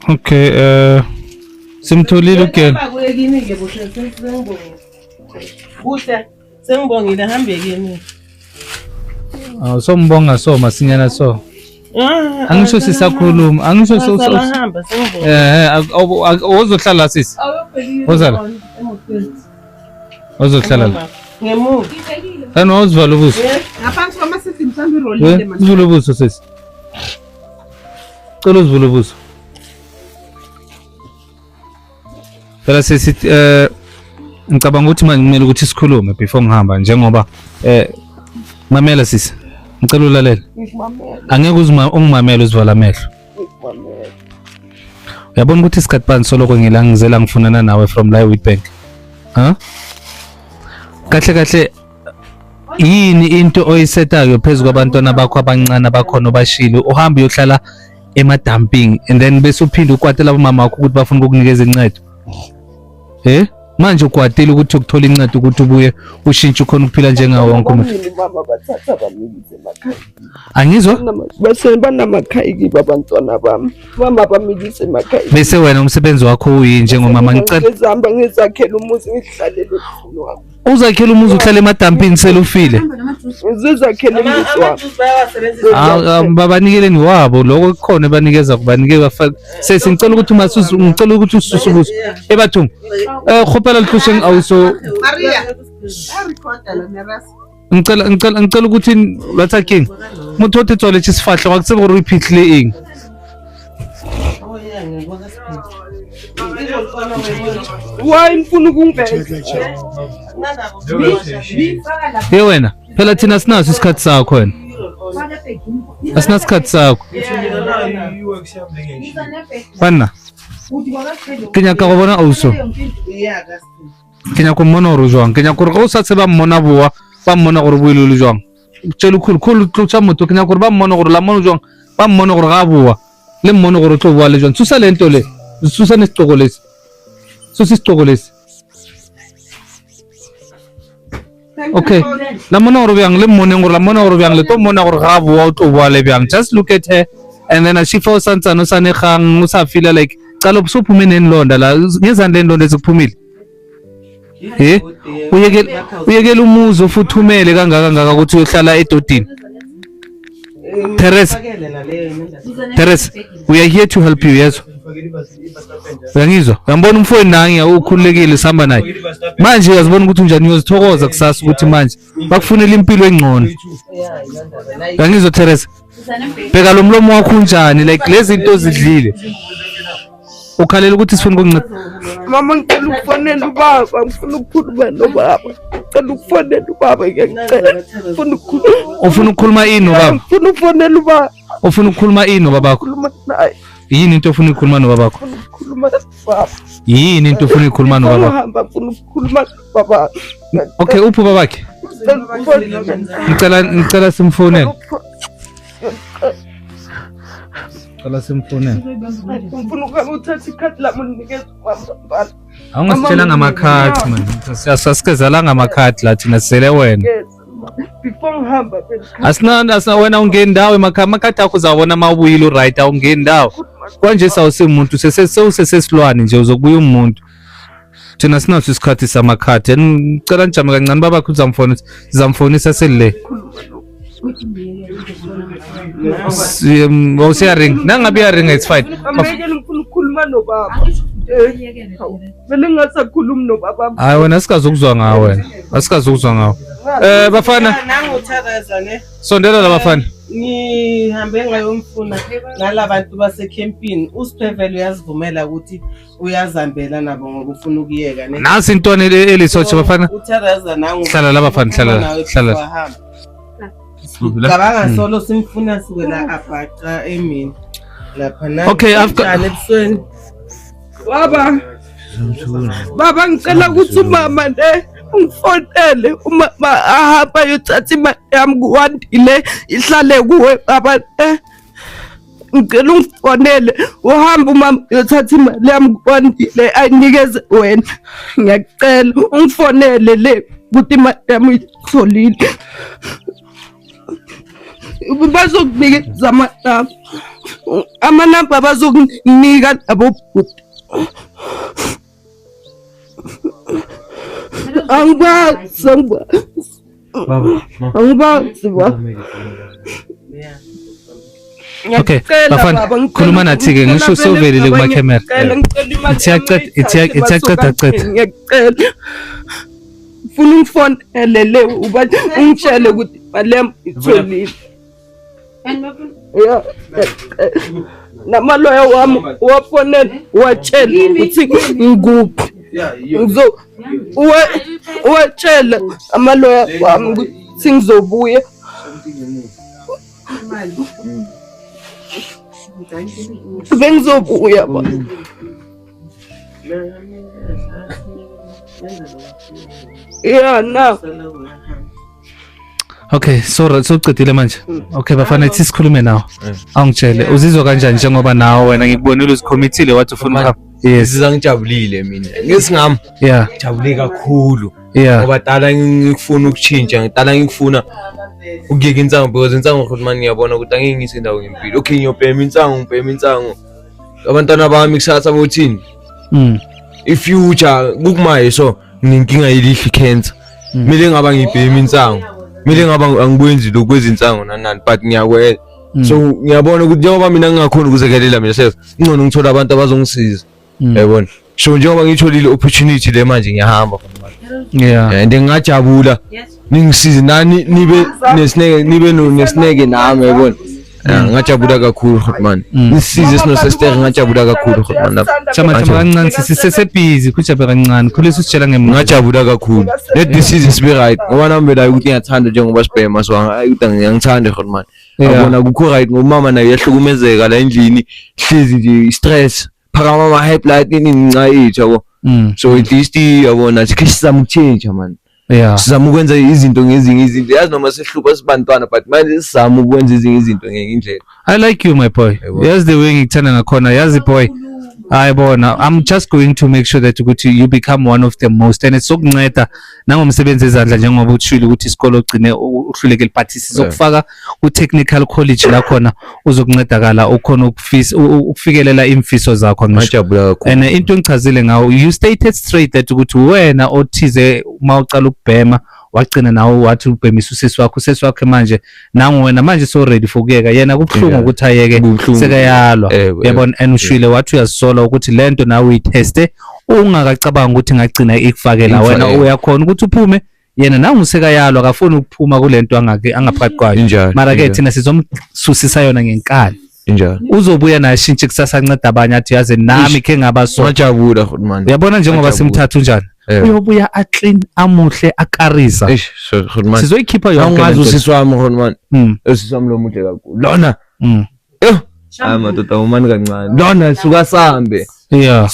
Okay, simtholile ugela. Bakuye kimi-ke Buhle, sengibongile. Buhle, sengibongile, hambe kimi. Awu sombonga so masinyana so. Ah, Angisho sisakhuluma, angisho so so. Hamba, sengibongile. Ozohlala sisi. Woza. Ozohlala la. Ngemuva. Thani wawuzivala ubuso. Ngaphansi kwamasisi mhlawumbe irolile manje. Uzivule ubuso sisi. Cela uzivule ubuso. Phela sisi ngicabanga ukuthi manje kumele ukuthi sikhulume before ngihamba njengoba mamela sisi. Ngicela ulalele. Angeke uzima ungimamele uzivala amehlo. Uyabona ukuthi isikhathi bani soloko ngila ngizela ngifunana nawe from la Witbank. Ha? Kahle kahle yini into oyisetayo phezu kwabantwana bakho abancane abakhona obashile uhambe uyohlala ema-dumping and then bese uphinde ukwatela abomama wakho ukuthi bafuna ukukunikeza incedo. Manje ukwatile ukuthi ukuthola incedo ukuthi ubuye ushintshe ukhona ukuphila njengawo wonke umuntu. Mama bathatha bamikise emakhaya. Angizwa? Bese banamakhaya kibo abantwana bami. Mama bamikise emakhaya. Bese wena umsebenzi wakho uyini njengomama? Ngicela ngizihamba ngizakhela umuzi ngihlalele umzini wami. Uzakhela umuzi uhlale emadampini selufile. Ngizakhela umuzi wami. Babanikeleni wabo lokho kukhona banikeza kubanike bafaka. Sesi ngicela ukuthi masusu ngicela ukuthi ususu ubuso. Ebathung. Khopela litlusheng awuso. Maria. Recorda la neras. Ngicela ukuthi batha king. Motho o te tswaletse sefahlo ga ke tsebe gore o iphihlile eng. Why ngifuna ukungibheka? Ye wena, phela thina sinaso isikhathi sakho wena. Asinasikhathi sakho. Banna. Ke nyaka go bona auso. Ke nyaka go mmona gore o jwang. Ke nyaka gore ge o sa tseba mmona boa, ba mmona gore boile le jwang. Tšelo khulu khulu tloša motho, ke nyaka gore ba mmone gore la mmone jwang, ba mmone gore ga a boa. Le mmone gore o tlo boa le jwang. Susa le nto le. Susa ne sexoko lesi. Susa sexoko lesi. Okay. La mmona gore bjang, le mmoneng gore la mmona gore bjang, le tlo mmona gore ga a boa o tlo boa le bjang. Just look at her and then ashifa o santsane o sa negang, o sa feel like cala usuphume nenilonda la. Ngezani le nilonda ezikuphumile? Uyekela umuzi ofuthumele kangaka ngaka ukuthi uyohlala edodini. Teresa, Teresa, we are here to help you, yes. Uyangizwa? Uyambona umfowenu nangi ukhululekile sihamba naye. Manje uyazibona ukuthi unjani, uyozithokoza kusasa ukuthi manje bakufunela impilo engcono. Uyangizwa Teresa? Bheka lo mlomo wakho unjani, like lezi zinto ozidlile. Ukhalela ukuthi sifuna ukunceda. Mama ngicela ukufonela ubaba, ngifuna ukukhuluma nobaba. Ngicela ukufonela ubaba ngiyacela. Ngifuna ukukhuluma. Ufuna ukukhuluma ini nobaba? Ngifuna ukufonela ubaba. Ufuna ukukhuluma ini nobabakho? Khuluma naye. Yini into ofuna ukukhuluma nobabakho? Ngifuna ukukhuluma nobaba. Yini into ofuna ukukhuluma nobabakho? Ngihamba ngifuna ukukhuluma nobaba. Okay, uphi ubabakhe? Ngicela simfonele. Ngicela simfonele. Ngifuna ukuthatha ikhadi lami unikeze ubaba. Awungasitshela ngamakhadi man. Sasikezala ngamakhadi la thina sele wena. Before ngihamba Asina wena ungeni ndawo emakhaya, amakhadi akho uzawabona uma ubuyile uright, awungeni ndawo. Kwanje sawusemuntu sewusesesilwane nje uzokubuya umuntu. Thina sinaso isikhathi samakhadi. Ngicela nijame kancane babakho uzamfonisa, sizamfonisa sele. Siyaringa. Nangabe iyaringa it's fine. Amekele ngifuna ukukhuluma nobaba. Vele ngingasakhulumi nobaba. Hayi wena asikazukuzwa ngawe wena. Asikazukuzwa ngawe. Bafana. Nangu Teresa ne. Sondela la bafana. Ngihambe ngayomfuna nalabantu basecampini. Usiphevele uyazivumela ukuthi uyazambela nabo ngoba ufuna ukuyeka ne. Nasi intwana elisotsha bafana. UTheresa nangu. Hlala la bafana, hlala la, hlala la. Cabanga solo simfuna suke la abhaca emini. Lapha na. Okay, I've got ebusweni. Baba. Baba ngicela ukuthi umama le ungifonele umama ahamba ayothatha imali yami kuWandile ihlale kuwe baba. Ngicela ungifonele uhambe umama uyothatha imali yami kuWandile ayinikeze wena. Ngiyacela ungifonele le ukuthi imali yami uyitholile. Bazokunikeza amanamba. Amanamba bazokunika labo bhuti. Angikwazi, angikwazi. Baba, ma. Angikwazi baba. Okay, Ngiyacela bafana, baba, ngicela khuluma nathi-ke, ngicela ngisho vele sewuvelile baba, kuma-camera. ngiyacela, ngicela imali Ithi yami iyaceda- ithi uyithathe, iyaceda, ceda. Ngiyacela. Ngifuna ungifonele le uba ungitshele ukuthi imali yami itholile. Ya, namaloya wami wafonela watshela ukuthi ngikuphi. Ngizo watshela amaloya wami ukuthi ngizobuya. Bengizobuya ba. Ya na. Okay, so sowucedile manje. Okay bafana ithi sikhulume nawe. Awungitshele uzizwa kanjani njengoba nawe wena ngikubonile uzikhomithile wathi ufuna ukuhamba. Yes. Ngizizwa ngijabulile mina. Ngisingami Yeah. ngijabule kakhulu. Yeah. Ngoba dala ngifuna ukutshintsha, ngidala ngifuna ukuyeka insangu because insangu Grootman ngiyabona ukuthi angeke ngise indawo ngempilo. Okay, ngiyobhema insangu, ngibhema insangu. Abantwana bami kusasa bothini? I-future kukumaye so nginenkinga yelihlo cancer. Kumele ngaba ngibhema insangu. Kumele ngaba angikwenzi lokhu kwezinsangu nani nani but ngiyakwenza. So ngiyabona ukuthi njengoba mina ngingakhoni ukuzekelela mina self, ngcono ngithola abantu abazongisiza. Yayibona. So njengoba ngitholile opportunity le manje ngiyahamba. Yeah. And ngingajabula ningisize nani nibe nesineke nibe nesineke nami yayibona. Ngajabula kakhulu Grootman. Nisize sino sister ngajabula kakhulu Grootman lapha. Chama chama kancane sisi sesebhizi kujabe kancane. Khulisa usitshela ngemali. Ngajabula kakhulu. Let this season sibe right. Ngoba nami la ukuthi ngiyathanda njengoba sibhema so hayi ukuthi ngiyangithanda Grootman. Yabona kukho right ngomama naye uyahlukumezeka la endlini hlezi nje stress phakama ama high blood nini nca yethu yabo. So at least yabona sikhe sizama ukuchange man. Sizama ukwenza izinto ngezinye izinto yazi noma sihlupha sibantwana but manje sizama ukwenza ezinye izinto ngenye indlela. I like you my boy. Yazi the way ngikuthanda ngakhona yazi boy. Hayi bona I'm just going to make sure that ukuthi you become one of the most and sokunceda nangomsebenzi ezandla njengoba uthile ukuthi isikole ogcine uhlulekile but sizokufaka ku technical college la khona uzokuncedakala ukhona ukufisa ukufikelela imfiso zakho ngisho. Ngajabula kakhulu. And into engichazile ngawo you stated straight that ukuthi wena othize uma uqala ukubhema wagcina nawe wathi ubhemisa usisi wakho usisi wakhe manje nangu wena manje so ready for kuyeka yena kubuhlungu ukuthi ayeke sekayalwa yabona and ushwile wathi uyazisola ukuthi lento nawe uyiteste ungakacabanga ukuthi ngagcina ikufakela wena uyakhona ukuthi uphume yena nangu sekayalwa akafuni ukuphuma kulento angake angaphakathi kwayo mara ke thina sizomsusisa yona ngenkani Injalo. Uzobuya naye ashintshe kusasa anceda abanye athi yazi nami khe ngaba so. Ngajabula Grootman. Uyabona njengoba simthatha unjani? Uyobuya a clean amuhle akarisa. Eish, so Grootman. Sizoyikhipha yonke. Angazi usisi wami Grootman. Usisi wami lo muhle kakhulu. Lona. Yo. Hayi madoda umani kancane. Lona suka sambe. Yeah.